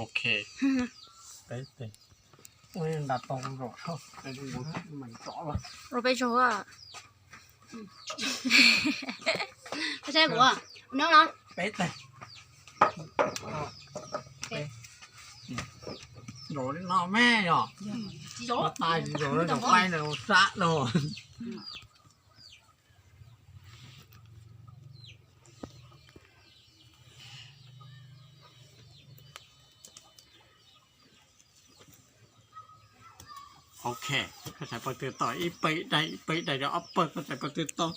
Ok. Peb teg. Ua nta tau zos, ua peb zos. Koj saib kuv, no no. Peb teg. Zos li no me yog. Tsis zos, tsis zos, zos qaib no sab no. Ok, koj xaiv pawg twg tau ib pawg ib daim, ib pawg ib daim rau ob pawg, koj xaiv pawg twg tau.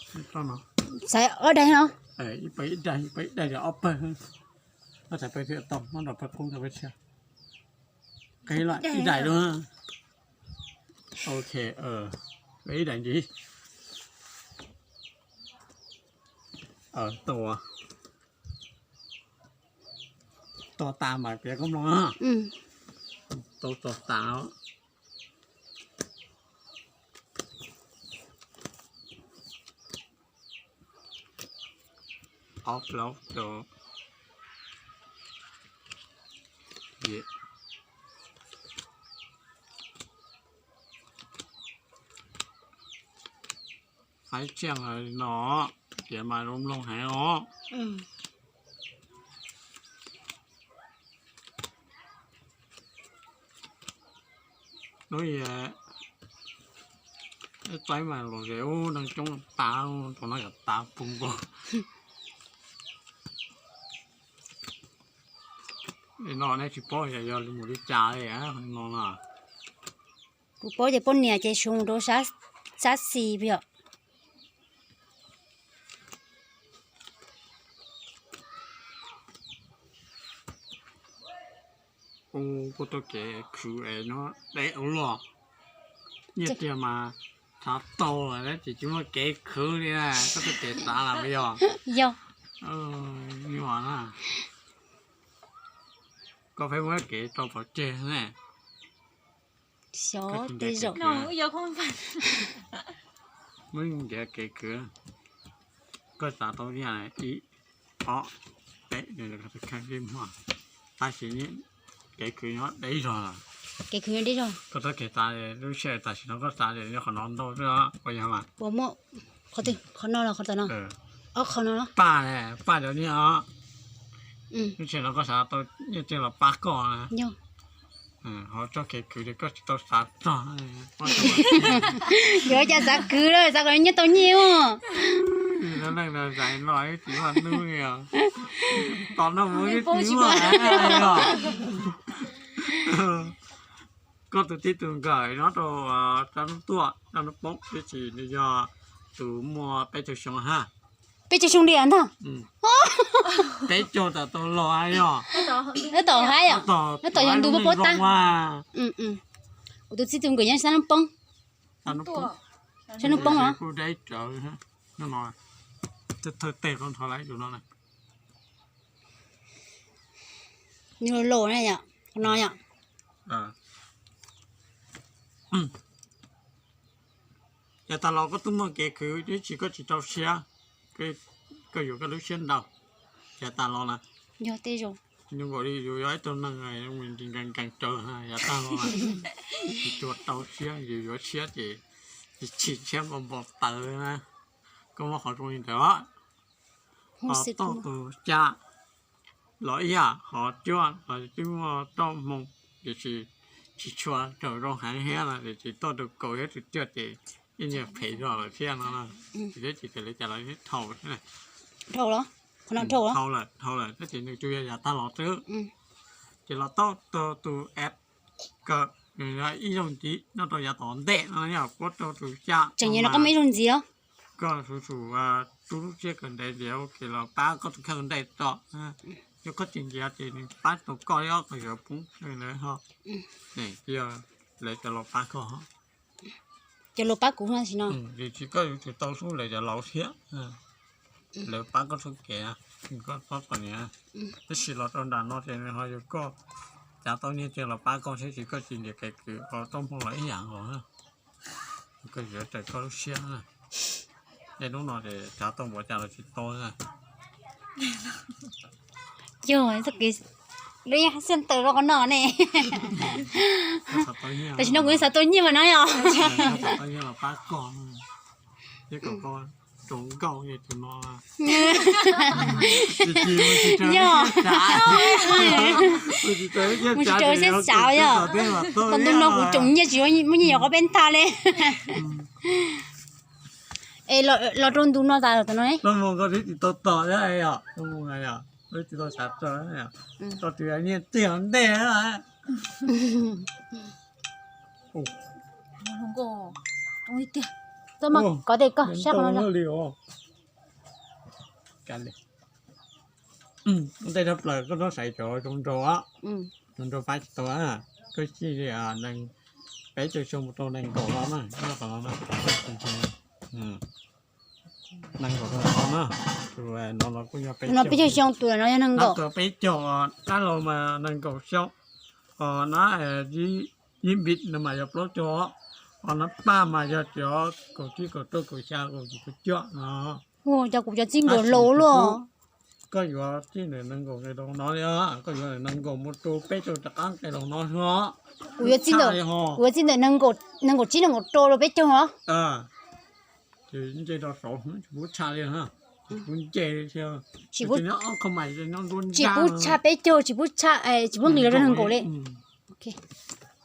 Xaiv ob daim no. Ib pawg ib daim, ib pawg ib daim rau ob pawg. Koj xaiv pawg twg tau, muab nrog pawg qub rau peb siab. Qhib los ib daim dua. Ok, ib daim ntxiv. Tua, tua tas mas piav koob hmoov. Tua, tua tas. Ob plaub rau yim. Qaib tsiaj no, tias mas zoo mloog heev os. Lub, txaib mas los ze ub neeg coob tas, thaum no yog tas pug nkaus. Li no nej tsis paub yog li mus li cas li no na. Kuv paub ces poj niam ces xyov mus rau sab xis yom. Ua koj tau kev khwv es no deb ua luaj. Nyiaj tiag mas xav tau lawm ces tsis muaj kev khwv li na, koj tau kev xav lawm puas yog? Yog. Nyuaj na. Koj pheej muab kev rau pov tseg ne. Xyov tej zaum. Muab ntiav kev khwv, koj xav tau ib, ob, peb, tab sis kev khwv nyob deb zog lawm. Kev khwv nyob deb zog. Koj tau kev xav lub sij hawm tam sim no koj xav li qhov no ntau xwb os, puas yog mas? Puas muaj qhov twg, qhov no los qhov tom no? Ob qhov no los? Paj, paj cov nyiaj os. Lub sij hawm no koj xav tau nyiaj tiag los pab koj na. Ho txoj kev khwv li koj tsis tau xav txog. Yuav cas xav khwv lawm, xav kom nyiaj tau nyiaj os. Neeg no zais no tsis muaj hnub li os. Tos no mus tsis muaj os. Koj tus txij tus nkawm nyob rau sab hnub tuaj sab hnub poob, tab sis nws yog tus muaj peb caug xyoo hab. Peb caug xyoo li ntag. Peb caug tas tau los yog. Tab tom hab yom, tab tom yog ntu poob poob tag. Kuv tus txij tus nkawm nyob sab hnub poob. Sab hnub poob los? Kuj deb tsawv. Thawj teg qhov nrho lawm tus no. Nws laus na yom, qhov no yom. Yav tas los koj twb muaj kev khwv tab sis koj tsis rau siab, koj yuav koj lub siab ntau. Yav tas los na, yog tej zaum, zoo nkaus li yus yog ib tug neeg nkees nkees tsawv, yav tag los tsis tshua rau siab, yus yuav siab ces tsis chim siab npau npau taws na. Koj muaj qhov zoo li ntawd os. Ho toj tus caj los ib yam, ho cuaj los twb muaj roj hmoo, tiam sis tsis tshua raug zoo heev thiab na, tiam sis toj tus kaum thiab tus cuaj ces ib nyuag phem zog lawm thiab no. Ces twb tsis tau li cas los dhau thiab. Dhau los? Qhov no dhau los? Dhau lawm, dhau lawm, tab sis nws tsuas yog yav tag los xwb. Ces los toj tus, tus F kawm, nws yog ib zaug ntxiv nyob rau yav tom ntej no, yog puab rau tus caj. Tseem yog no koj muaj ib zaug ntxiv os. Koj tsum tsum rub lub siab kom ntev ntev ua ke los pab koj tus kheej ua ntej tso. Yog koj tsis ntiav ces nws pab tau koj ib ob qho yuav poob ntawd ho. Yog lawv cov laus pab koj. Cov laus pab kuv no sim no. Tiam sis koj yuav tsum tau hlub lawv cov laus thiab. Lawv pab koj txhua kev, koj txhob txom nyem. Tab sis los rau nram no ces nws ho yog koj cav tau nyiaj tiag los pab koj thiab, tab sis koj tsis ntiav kev khwv, qhov txoj hmoo los ib yam nkaus. Koj yuav raws koj lub siab. Tej hnub no ces cav tau npaum cas los tsis tau. Yog txoj kev Lub yeej xiaj tawm rau qhov no ne. Tam sim no kuv yeej xav tau nyiaj mas no yom. Yog, mus tsis raws siab xav yom. Tau ntu no kuv tsoom nyiaj tsis muaj nyiaj yuav qhov peb ntag li. Es los rau ntu no tas tom no ne. Tsis tau tom, tsis tau xav tso, tau tus nyiaj txiag ntej. Txhob mas kov tes koj sab qhov no. Ntej dhau plaws koj txhob xaiv cov zoo nraug, zoo nraug pab tsis tau. Koj xij li nees peb caug xyoo mus rau nees nkaum no na, nees nkaum rau no na. Tus no peb caug xyoo, tus no yog nees nkaum. Peb caug dab laug mas nees nkaum xyoo, ho na yib npis no mas yog plaub caug, ho na paj mas yog cov kaum tsib kaum rau kaum xya kaum yim kaum cuaj no. Cov kuv cov txij nkaus laus luaj. Koj yuav txij ntawm nees nkaum nqe rau no li, koj yuav nees nkaum mus rau peb caug rov qab nqe rau no xwb. Kuv yuav txij ntawm, kuv yuav txij ntawm nees nkaum tsib nees nkaum rau rau peb caug os. Ces nce rau saud tsis pub tshaj li, tsis pub nce li thiab. Tsis pub, tsis pub tshaj peb caug, tsis pub tshaj, tsis pub nqis los rau nees nkaum li.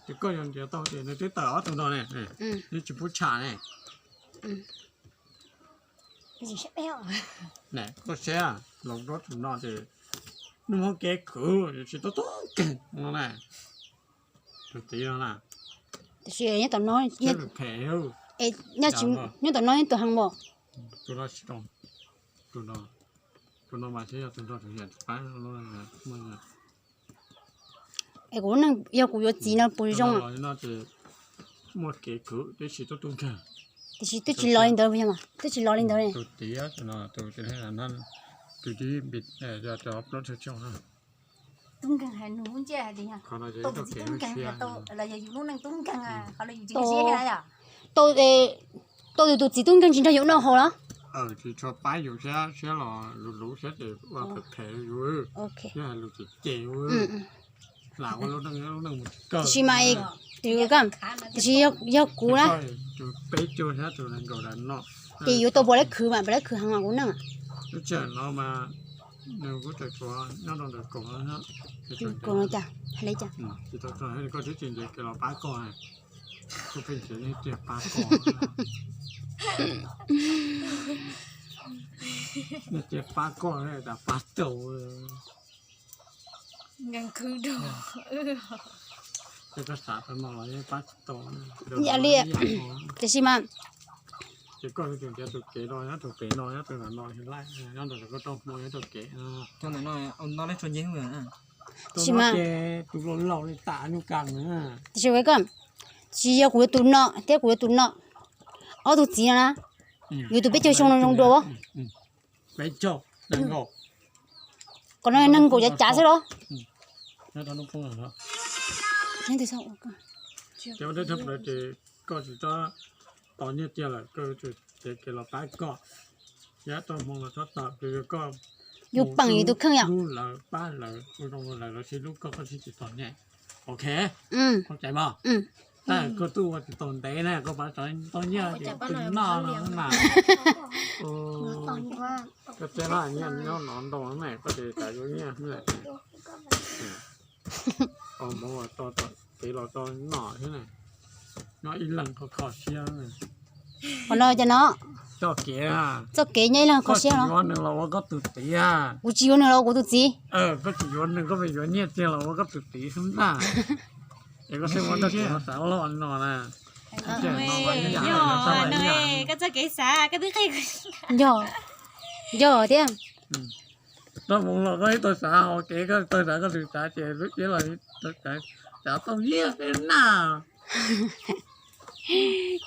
Ces koj yuav nrhiav tau ces nws twb tawm ob tug no ne, nws tsis pub tshaj ne. Koj saib, los rau tus no ces nws muaj kev khwv tsis tau tub nkeeg no na. Tus tid no na. Tiam sis nyob tom no, nyob tom no nyob tus heev npaum. Tus no mas thiaj yog tus nrog tus yam tus pab. Es kuv lub neej yog kuv yuav txiv no puas zoo? Muaj kev khwv tab sis tub tub nkeeg. Tiam sis twb tsis los li ntawd, twb tsis los li ntawd. Tus tid no, tus, tus tib npis yog cov plaub tsawg tsoo na. Tub nkeeg hais nus nciaj hais tias yog tub nkeeg los yog yus lub neej tub nkeeg, qhov los yus tsis siab yom. Tau, tau tus txiv tub nkeeg tsis nrog yus noj haus los? Tsis tshua pab yus siab, siab los luv luv siab ces ua phem phem yus, thiab hais lus ces ces hla ua lub neej, lub neej mus tsis kawg. Tiam sis mas, tiam sis yog kuv na, peb caug thiab tus nees nkaum no, ces yuav tau puas lab khwv mas puas lab khwv heev mas kuv neej. Lub sij hawm no mas nws kuj tseem tshuav nyob rau ntawm kaum no, kaum no cas hais li cas? Tsis tau txog koj twb tsis nce kev los pab koj, koj pheej nrhiav nej tiag pab koj, nej tiag pab koj tas pab tau. Nkees khwv rau. Ces koj xav tau no los yeej pab tsis tau. Yam li, tiam sis mas ces koj yuav tsum nrhiav tus kev no nyob rau pem no nyob rau ntawm no, nyob ntawm koj rooj hmo nyob rau kev. Tus no ces tus laus laus li tas nyuj kas na. Tiam sis koj, tsis yog kuv yuav tus no thiab kuv yuav tus no, ob tug txiv no na, yuav tus peb caug xyoo no zoo dua. Peb caug, nees nkaum. Qhov no nees nkaum cav cav xwb los? Ces koj tsis tau tos nyiaj tiag lawm, koj yuav tsum nrhiav kev los pab koj, thiab txoj hmoo los txhob tawm, yog koj yus peem yus tus kheej yom, hlub lawv pab lawv ua zoo rau lawv, lawv thiaj hlub koj, koj thiaj tsis txom nyem. Ok, koj caiv mas. Tab koj tuaj ua tsis tau ntev na, koj pab tau nyiaj ces koj noj no mas. Koj teb laj nyiaj nyob no ntau na, koj ces xav yuav nyiaj xwb. Mus kev los tau noj xwb na, nyob ib leeg kho kho siab. Qhov no cas no? Txoj kev, txoj kev nyob ib leeg kho siab no. Yuav nws los ua koj tus txiv. Kuv tsis yuav nws los ua kuv tus txiv. Koj tsis yuav nws, koj yuav nyiaj tiag los ua koj tus txiv xwb ntag. Es koj xav ua txoj kev no xav ua loj no na. Yog, koj txoj kev xav koj twb qhia. Yog, yog thiab. Txoj hmoo los koj twb tau xav, hauv kev koj tau xav, koj twb xav ces lub siab los tau xav, xav tau nyiaj thiab na.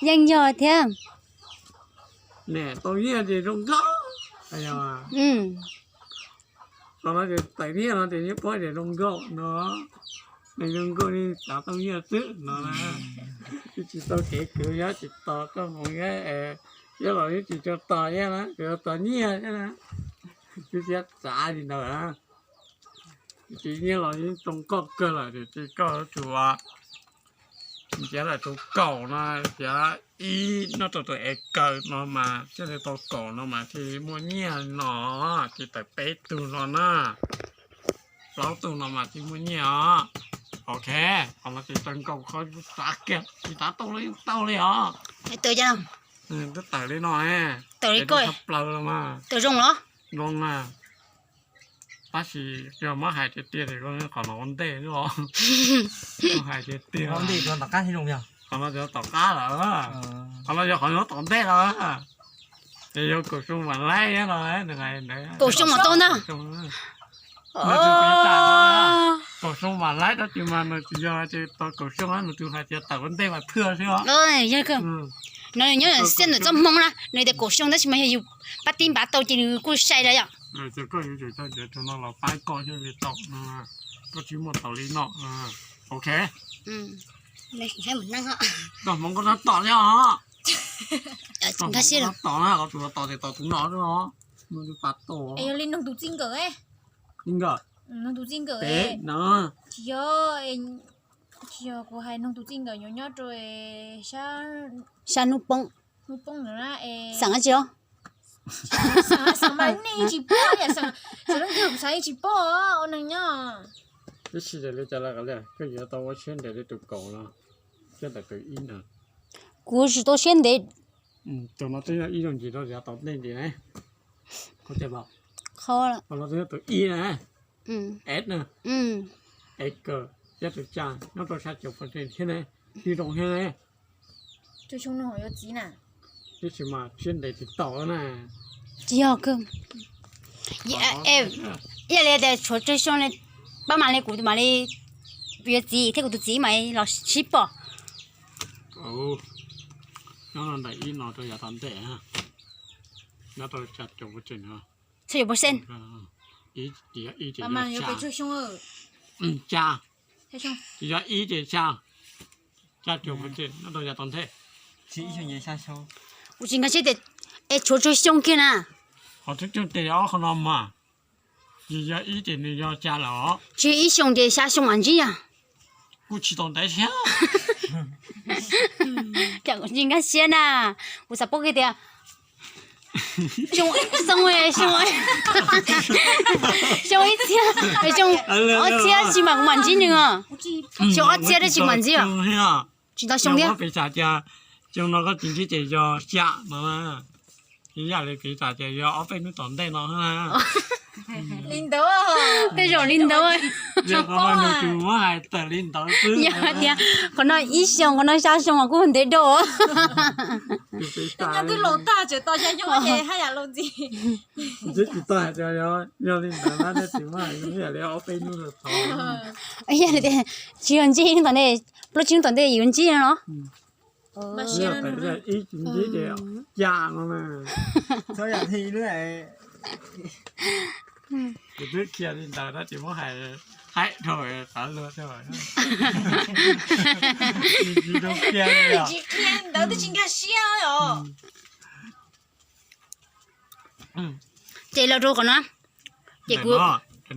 Yeej yog thiab. Niam tau nyiaj ces zoo nkauj. Tau no ces txais nyiaj no ces yeej paub tias zoo nkauj no. Nws zoo nkauj li xav tau nyiaj xwb no na. Twb tsis tau kev khwv, yog tsis tos txoj hmoo, yog los yeej tsis tshua tos nyiaj na, tsuas tos nyiaj thiab na. Twb siab xav li ntawd na. Tsis nyiaj los yeej tsoo koj kawg lawm tiam sis koj yuav tsum nrhiav lawm tus kaum no, nrhiav ib noj rau tus es kaw no mas thiaj li tau kaum no mas thiaj muaj nyiaj no, ces tawm peb tug no na, plaub tug no mas thiaj muaj nyiaj os. Ok, qhov no ces tau nkaus qhov xav kiag tsis xav tau li tau li os. Twb tawm li no, tawm li ko tshaj plaws los mas. Tawm zoo los? Zoo na. Tab sis yog muab hais tiag tiag qhov no ua ntej os. Muab hais tiag tiag, qhov no yog tom qab lawm, qhov no yog qhov nyob tom ntej lawm. Es yog kaum xyoo mam laib no, nws hais ntawd. Kaum xyoo mam tau ntag. Kaum xyoo mam laib dab tsi mas nws tsis yog tias tau kaum xyoo, nws tus hais tias tawm ua ntej mas phwj xwb os. No nws nyob xiab ntawm txoj hmoo na, nws tias kaum xyoo tab sis mas yog yus pab tib npav tau ces nws kuj sai lawm yom. Ces koj yuav tsum tau nrhiav tus no los pab koj thiaj li tau no, koj tsis muaj tau li no. Ok. Koj hmoov koj tab tom li os. Koj hmoov koj tab tom na, los tus los tom ces tom tus no xwb os. Nws pab tau. Yog li noog tus txij nkawm, li nkawm, noog tus txij nkawm no. Tsis yog, tsis yog, kuv hais noog tus txij nkawm nyob nyob rau sab hnub poob, hnub poob ntawd na. Xeem dab tsi os? Xeem mas nej tsis paub, xeem leej twg kuv xav yeej tsis paub, ua neeg nyob. Ib sim ces li cas lawm, koj yuav tau ua siab ntev li tus kaum no thiab ntawm tus ib na. Kuv tsis tau siab ntev. Tus no twb yog ib zaug ntsis rau yav tom ntej ntsis ne. Qhov no twb yog tus ib na, es na, es kawm thiab tus tsa nyob rau xya caum pawv tsees thiab ne, tsis zoo thiab ne. Tab sis mas siab ntev tsis tau na. Tsis yog, ib yam li tias tshuav tsawg xyoo li, pab mam li kuv mam li yuav txiv thiab kuv tus txiv mam li los sib pom. Nyob ntawm ib no rau yav tom ntej, nyob rau xya caum pawv tsees no. Xya caum pawv tsees. Tsis yog ib ces xya, tsis yog ib ces xya, xya caum pawv tsees nyob rau yav tom ntej. Kuv tsis nkag siab tias es tshuav tsawg xyoo kiag na. Qhov tseeb tseeb tias yog ob qho no mas, yog ib ces nws yog xya lawm os. Tsis yog ib xyoo ces xya xyoo mam ntsib yom. Kuj tsis tau ntev thiab. Cas kuv tsis nkag siab na, kuv xav paub kiag tias xyoo, xyoo, xyoo ib txhiab, xyoo ob txhiab tsis mas kuv mam ntsib nws os. Xyoo ob txhiab thiab tsis mam ntsib os. Tsis tau xyoo thiab. Piv xam tias xyoo no koj tsis ntsib ces yog xya no. Ib yam li piv xam tias yog ob peb hnub tom ntej no. Li ntawd, tej zaum li ntawd. Yog qhov no nws tsuas muab hais tawm li ntawd xwb. Yog tias qhov no ib xyoos, qhov no xya xyoo mas kuj ntev dua. Nyob twb laus tag tseem tos xya xyoo ces haj yam laus ntxiv. Twb tsis tau hais tias yog li ntawd na, nej tsis muab hais ib yam li ob peb hnub tod. Tsis yog ntsib hnub tom ntej, plaub tsib hnub tom ntej yuav ntsib no. Ib tsis ntsib ces xya no na. Txhob yam li lub, kuv twb khiav li ntawd tab sis muab hais, hais dhau qab luag thiab. Tsis khiav li os. Tsis khiav ntawd twb tsis nkag siab os. Ces los rau qhov no, ces kuv,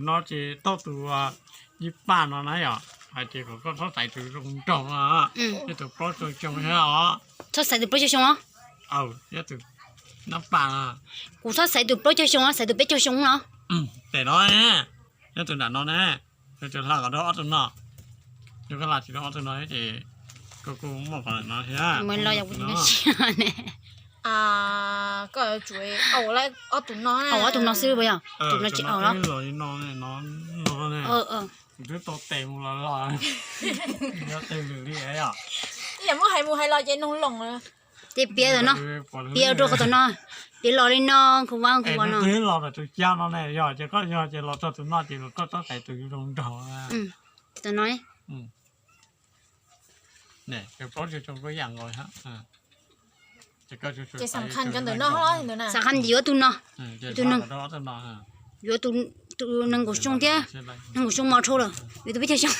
no ces tau tus ib paj no na yom, hais tias kom koj txhob xaiv tus zoo nraug no, yog tus plaub caug xyoo thiab os. Txhob xaiv tus plaub caug xyoo os. Yog tus nab paj no. Kuv txhob xaiv tus plaub caug xyoo os, xaiv tus peb caug xyoo no. Tes no, yog tus nram no na, yog tus hla kom rau ob tug no, yog koj hla tsis rau ob tug no ces koj kuj muaj qhov no thiab. Koj yuav tsum, ob tug no, ob tug no xwb puas yog? Tus no tsis aus los li no, no, no ne. Kuv twb tau tes mus los los, yog tes lwm li yom. Ib yam muab hais mus hais los ces noog loos. Ces piav tom no, piav rau qhov tom no, piav los li no, kuv ua kuv ua no. Twb los ntawm tus cag no ne, yog ces koj yog ces los txog tus no ces koj txhob xaiv tus zoo nraug. Tom no. Ces plaub caug xyoo kuj ib yam nkaus. Ces xam khas cov ntawm no, xam khas yuav tus no, tus no, yuav tus nees nkaum xyoo thiab, nees nkaum xyoo mos dhau lawm, yuav tus peb caug xyoo.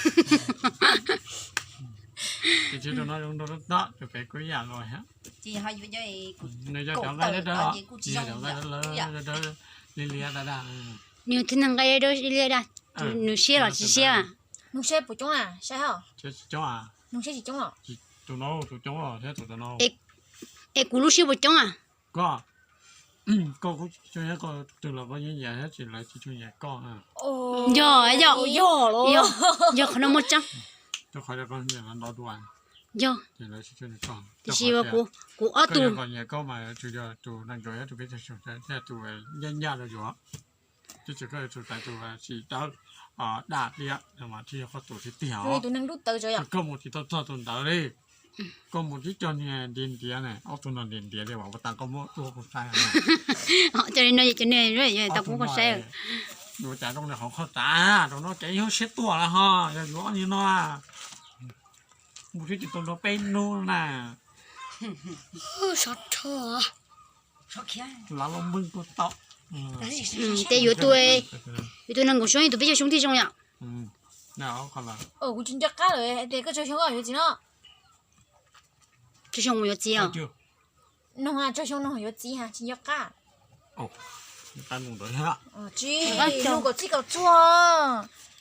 Li li dab dab. Nws thiaj nqa rau li da, nws siab los tsis siab. Nug seb puas coob na, saib os. Nug seb tsis coob los. Es kuv lub siab puas coob a? Koj, koj kuj tsis tshua nyiam koj tus los koj yeej nyiam thiab, tsis lawv tsis tshua nyiam koj. Yog, yog, yog qhov no muaj tseeb. Rau qhov koj nyiam no ntau dua. Yog. Tiam sis kuv ob tug nyiam koj mas tsuas yog tus neeg nkaus thiab tus peb tug thiab tus ncaj ncaj rau yus. Twb tsis koj tus tais tus tsis dawb daj liab mas thiaj yog koj tus thiab tiag os. Koj mus tsis tau txog tus ntawd li. Koj mus tib co niag ntiav ntiav ne, ob tug no ntiav ntiav li, ua tas koj muab ua kuv saib. Cov no cov niag tau kuv koj saib. Yuav cas zoo li qhov koj tas rau no ces yog siab tuaj lawm ho, yog yuav ob niag no mus twb tsis tau nrog peb hnub na. Lav los npwg kuj tau. Ces yuav tus, yuav tus nees nkaum xyoo, tus peb caug xyoo thiaj zoo yom. Kuv tsis nco qab lawm tias koj tsawg xyoo yuav txiv no. Tsawg xyoo mus yuav txiv os? Nug tsawg xyoo nug yuav txiv ha, tsis nco qab. Tsis nug kom txij kom txhua.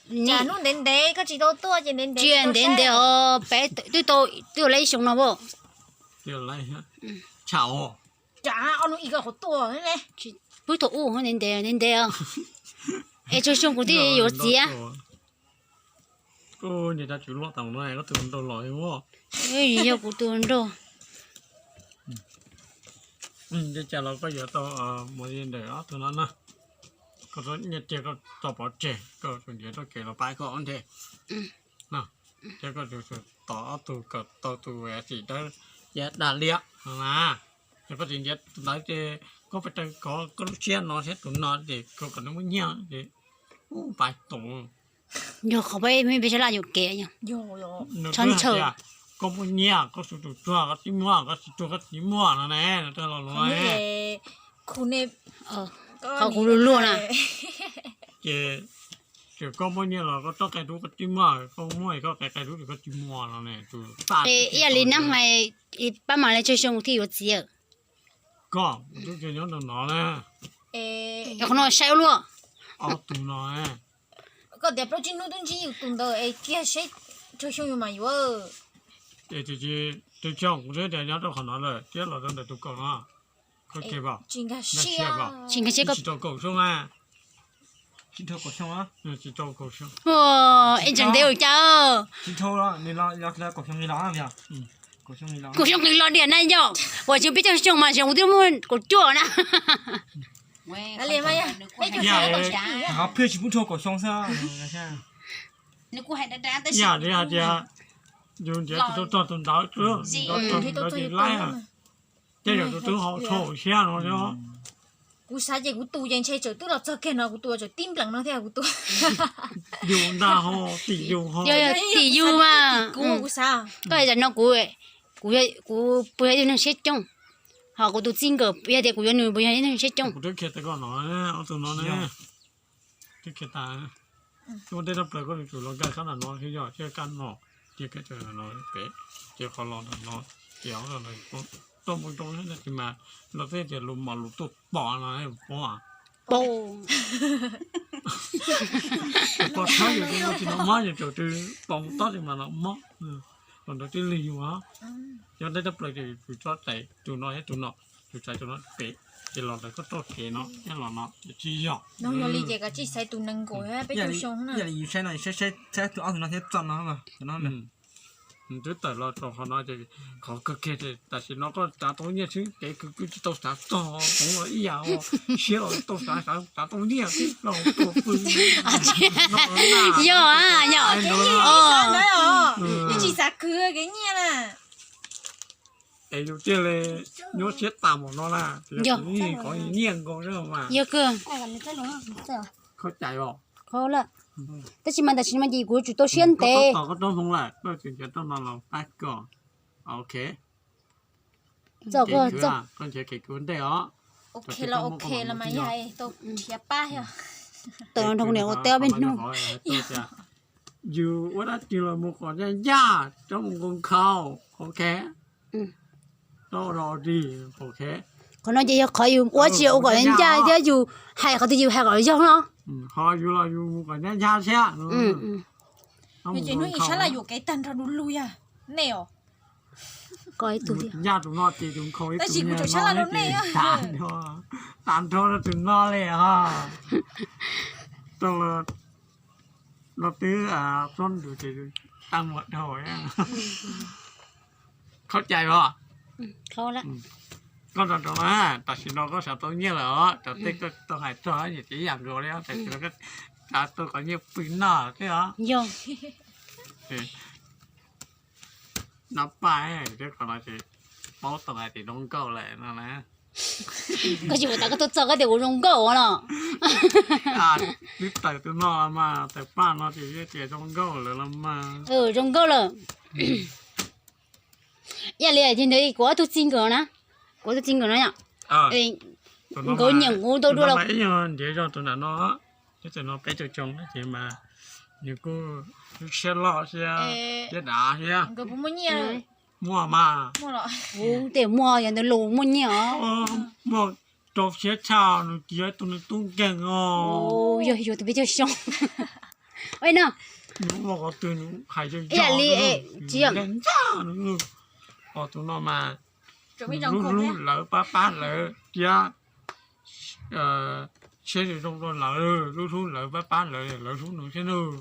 Cas hnub ntev ntev koj tsis tau tuaj ces ntev ntev. Tsis ntev ntev os, peb twb tau, twb ua lawm ib xyoo no as. Cas ob hnub ib koj qhuav tuaj ne. Pub thaum ub ntev ntev ntev ntev os. Es tsawg xyoo kuv thiaj yuav txiv? Niag dab tsi luaj tas no, koj tus nraug los. Yog kuv tus nraug. Nce cas los koj yuav tau mus li ntawm ob tug no na. Koj txhob nyiaj tiag koj tso pov tseg, koj tsuas nrhiav txoj kev los pab koj nthe. Thiab koj tos ob tug kom tau tus txiv dawb daj liab no na. Yog koj tsis nrhiav tus ntawd ces koj pes taws kov koj lub siab no thiab tus no ces koj kom nws muaj nyiaj ces ub pais toom. Yog qhov peb peb sab laj yuam kev. Tshaj ntshaw. Koj muaj nyiaj koj tsuas tus tuag koj tsis muaj, koj tsis tuag koj tsis muaj no ne, no twb los luag. Qhov kuv luag luag na. Ces txawm koj muaj nyiaj los koj txhob qia dub koj tsis muaj, koj muaj koj qia qia dub koj tsis muaj no ne. Ib yam li nab hais, pab mam li tsawg xyoo thiaj yuav txiv? Koj twb tsis nyob rau no na. Qhov no saib ua luaj. Ob tug no. Koj tias plaub tsib hnub twb ntsib yus tus ntawd es kiag seb tsawg xyoo yus mam yuav. Es tiam sis twb tsis yog kuv twb tias nyob rau qhov no lawm thiab los rau ntawm tus kaum no. Koj kiag pom. Tsis nkag siab. Tsis nkag siab, koj tsis tau kaum xyoo na. Tsis dhau kaum xyoo. Tsis dhau kaum xyoo. Es tseem ntev ua cas. Tsis dhau los nws los kaum xyoo li los. Kaum xyoo li los diam na yom. Uas tsis peb caug xyoo mas tseem kuv twb muaj kaum cuaj na. Pheej tsis pub dhau kaum xyoo xwb. Ib yam li hais tias yus nrhiav tsis tau txog tus ntawd, tus ntawd ces laib, tej zaum tus twb ho tshuav siab no. Kuv xav ces kuv tus ces ntshe tseem twb los txog kiag no, kuv tus tseem tib nplees no thiab kuv tus. Yus ntag ho, tim yus ho. Tim yus mas. Kuv, kuv xav. Koj hais tam no kuv, kuv, kuv puas yog ib tug neeg siab coob? Ho kuv tus txij nkawm yog tias kuv yuav nws puas yog ib tug neeg siab coob? Kuv twb qhia tau koj no, ob tug no ne. Twb qhia tas, muaj tej rab plaws koj yuav tsum los nkag sab nram no thiab yog thiaj kaj no, ces kaj no pem, ces qhov los nram no, ces ob no tuaj mus rau no ces mas los tej tias lus mos lus tuaj pom no pom. Pom tshab yus tsis no mob yus tseem twb pom tob ces mas no mob. Los ntawd tib lig yus os. Yog tej rab plaws ces yus tso tseg tus no thiab tus no, tus tsais tus no pem, ces los ntawd koj txoj kev no thiab los no ces tsis yog. Yog li ces kav tsij xaiv tus nees nkaum peb caug xyoo na. Yog li yus saib no, saib, saib tus ob tug no thiab txoj no. Nws twb tawm los rau qhov no ces qhov kawg kiag tam sim no koj tsav tau nyiaj xwb, kev kwv kuj tsis tau xav txog, hmoov los ib yam, siab los tau xav, xav tau nyiaj xwb los tuaj pw. Yog, yog. Yeej tsis xav khwv kev nyiaj na. Es yus thiaj li nyuaj siab tas npaum no na. Yog, qhov nyiaj nkaus mas. Yog kawg. Koj cais os. Tab sis mas tam sim no ces kuv yuav tsum tau siab ntev. Koj tau koj rab hmoov lawm, koj tseem nrhiav rab no los pab koj. Ok. Txoj, koj nrhiav kev kwv ntej os. Ok los ok los mas yog tau nrhiav pab. Tau nrog niam ua teb ob peb hnub. Yus ua dab tsi los mus kom ncaj ncaj, txhob mus nkaus nkhaus, ok. Txhob ua dog ua dig, ok. Qhov no ces yog qhov yus ua tsis ua kom ncaj thiab yus hais qhov twg yus hais kom yog no. Ho yus los yus mus kom ncaj ncaj thiab. Ces hnub ib sab laj yuam kev tag nrho du lug yog nej os. Ncaj tus no ces tus nkhaus ib tus, tab sis kuv tseem sab laj rau nej, tag nrho rau tus no li os. Rau los twb xob ntws ces tag muag dhau. Khaub cai os. Koj rau rau na, tam sim no koj xav tau nyiaj lawm os, cov tej koj tau hais txog ces ib yam nkaus li, tam sim no koj xav tau kom nyiaj pw noj thiab os. Nab paj, qhov no ces paub tau hais tias zoo nkauj lawm no na. Koj tsis ua tas koj tuaj txog koj tias kuv zoo nkauj no. Twb tawm tus no los mas, tawm paj no ces tias zoo nkauj lawm los mas. Zoo nkauj lawm. Ib yam li ntawd kuv ob tug txij nkawm na, kuv ob tug txij nkawm no yom, nkawd nyiam kuv tau dua los. Ntiav zog tus nram no, tus no peb caug xyoo ces mas nws kuj lub siab loj thiab, thiab dav thiab. Muaj mas. Kuv tej muaj yog ntawd los muaj nyiaj os. Muaj rau siab tshaj nws tiav tus nws tub nkeeg os. Yog yus tus peb caug xyoo. Ib yam li tsis yog. Tus no mas hlub hlub lawv pab pab lawv thiab, siab zoo rau lawv, hlub hlub lawv pab pab lawv, lawv hlub nws thiab nawb.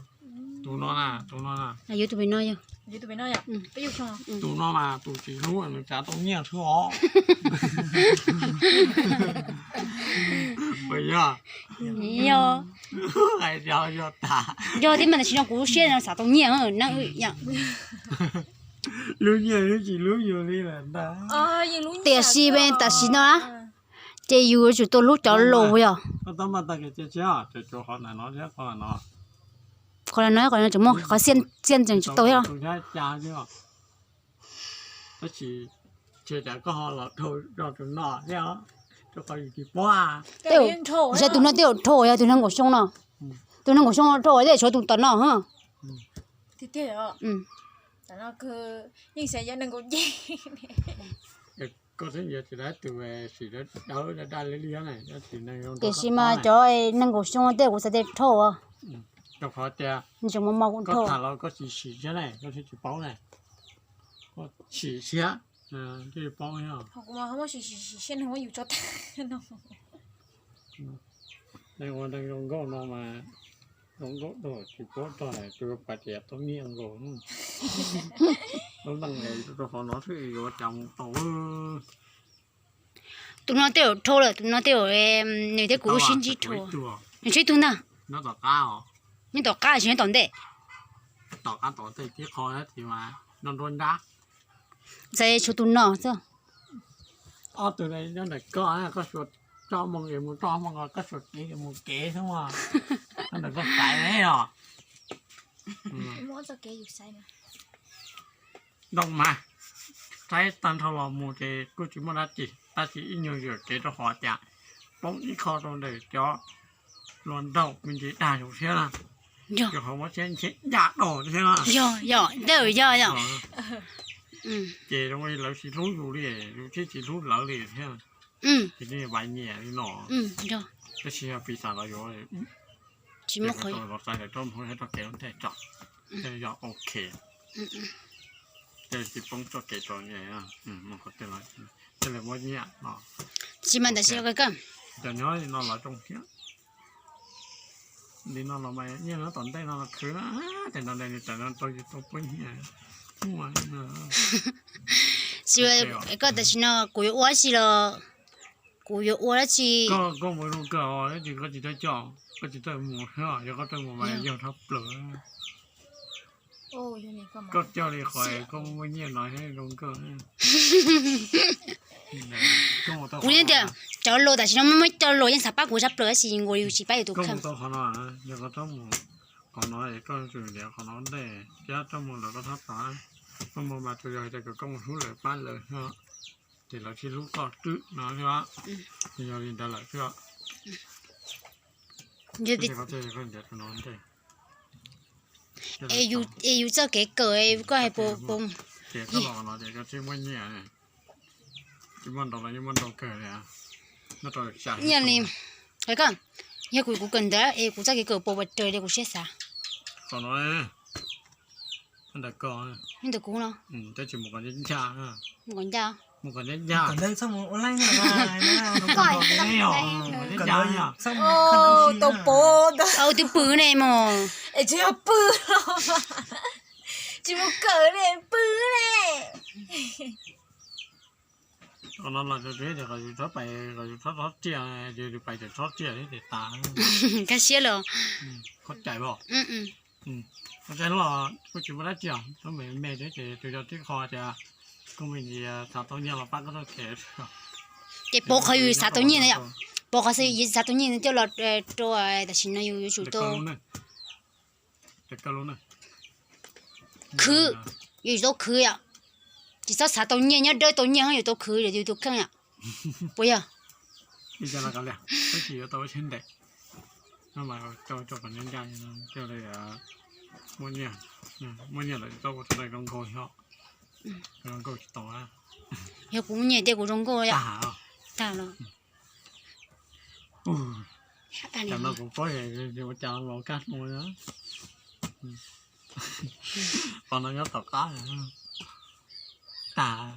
Tus no na, tus no na. Yuav tus pem no yog. Tus no mas tus tsis hlub nws xav tau nyiaj xwb os. Puas yog? Yog. Hais yog yog tas. Yog thiab mas tam sim no kuv lub siab no xav tau nyiaj na. Hlub nyiaj hlub tsis hlub yus li lawm ntag. Tiam sis tam sim no na, ces yus yuav tsum tau hlub cov laus yog. Qhov no qhov no tseem muaj qhov xiab tseem tsis tau thiab. Tab sis ces cas koj ho los dhau zog tus no thiab, rau qhov yus tsis paub. Tej zaum tus no tej zaum dhau yog tus nees nkaum xyoo no. Tus nees nkaum xyoo no dhau tej zaum tshuav tus tom no. Koj twb yuav tsis laib tus sim dawb dawb daj daj li li na. Tiam sis mas cov nees nkaum xyoo tej kuv xav tias dhau. Rau qhov tias nws tseem mos mos kuv dhau. Koj tham los koj tsis sim thiab ne, koj thiaj tsis paub ne. Koj sim thiab thiaj paub. Ua neeg zoo nkauj no mas, zoo nkauj dog tsis paub tog tus pas tias tau nyiaj nkaus. Lub neej rau qhov no xwb yuav cas mus tau. Tus no tej zaum dhau lawm, tus no tej zaum nws thiab kuv wb sib ntsib dhau. Nws tshuav ib tug ntag. Nyob tom qab tsis nyob tom ntej. Tom qab tom ntej tib qho thiab mas nrog nruab nrab. Txawm tshuav tus no xwb. Ob tug nyob ntawm koj, koj suav tso moo es mus tso moo, koj suav kev es mus kev xwb mas. Ntawm koj xaiv os. Ntoo mas saib tag nrho los mus ces kuj tsis muaj dab tsi, tab sis ib nyuag yuam kev rau qhov tias poob ib qho rau ntawm cov hluas nraug me ntsis dag yus thiab na. Yog, qhov muab siab ntshe ncaj dog thiab na. Yog, yog, tej zaum yog, yog. Ces zoo li lawv tsis hlub yus li, yus thiaj tsis hlub lawv li thiab. Ces nej vais nyiam li no. Tab sis yog piv xam los yuav tsis muaj qhov los txais lawv rau mus rau kev ua ntej tso, tej yog ok. Tej tsis poob txoj kev tso, mus qhov twg los tej lawv muab nyiam no. Tsis mas ntawm si koj. Cov nyob li no los zoo thiab. Li no los mas nyiaj nyob tom ntej no los khwv na, ces nrog nrog nws tawm no rau yus tau pub nyiaj. Tsis, koj tam sim no kuv yuav ua dab tsi los kuv yuav ua dab tsi. Koj mus zoo kawg os, tab sis koj tsis tau coj, koj tsis tau mus thiab, yog koj tau mus mas yog dhau plaws. Koj coj li qhov koj muaj nyiaj no thiab zoo nkauj. Kuv yeej tias cov laus tam sim no muaj cov laus yeej xav pab kuv tshaj plaws tab sis nkaus li yus tsis pab yus tus kheej. Koj mus tau qhov no, yog koj tau mus qhov no es koj tsum ntiav qhov no ntej, thiab koj mus lawm koj txhob txav, koj mus mas tsuas yog hais tias kom koj mus hlub lawv pab lawv xwb, ces lawv thiaj hlub koj twb no xwb. Yog li ntawd lawm xwb. Es yus txoj kev kawm koj hais puas, puas, ces koj los no ces koj thiaj muaj nyiaj. Tsis muaj nrau los yeej muaj nrau kawg li. Nyob rau xya ib Yog li, tug. Hais koj, yog kuv, kuv kawm ntawv es kuv txoj kev kawm puas puas raws li kuv siab xav? Qhov no, ntawm koj, ntawm kuv no. Tab sis mus qhov ncaj ncaj. Mus qhov ncaj. Mus qhov ncaj ncaj. Koj mus online no. Mus qhov ncaj ncaj. Tau pov ntawd. Au, twb pw ne mog. Es tsis yog pw, tsis mus kawm ne, pw ne. Qhov no los rau tias kom yus txhob pais, kom yus txhob txhob tsiaj, yus pais txhob tsiaj thiab ces tas. Kaj siab los. Qhov cais los, qhov cais los kuj tsis muaj dab tsi os, txhob me me thiab ces tus yog tib qho tias koj me ntsis xav tau nyiaj los pab koj txoj kev. Ces pov qhov yus xav tau nyiaj na yom, pov qhov yus xav tau nyiaj coj los rau, tam sim no yus yuav tsum tau khwv, yus yuav tsum tau khwv yom. Tsis txhob xav tau nyiaj nyob dawb tau nyiaj yus tau khwv yus tus kheej yom. Puas yog? Ib co no kav liam, tab sis yuav tau ua tsheb ntev. No mas coj coj kom ncaj ncaj, coj li muaj nyiaj, muaj nyiaj lawm txhob ua rau zoo nkauj xyov, zoo nkauj tsis tau. Yog kuv muaj nyiaj tias kuv zoo nkauj yom. Tag los. Tam no kuv paub ua cas los kaj hlo na. Qhov no nyob tom qab tag.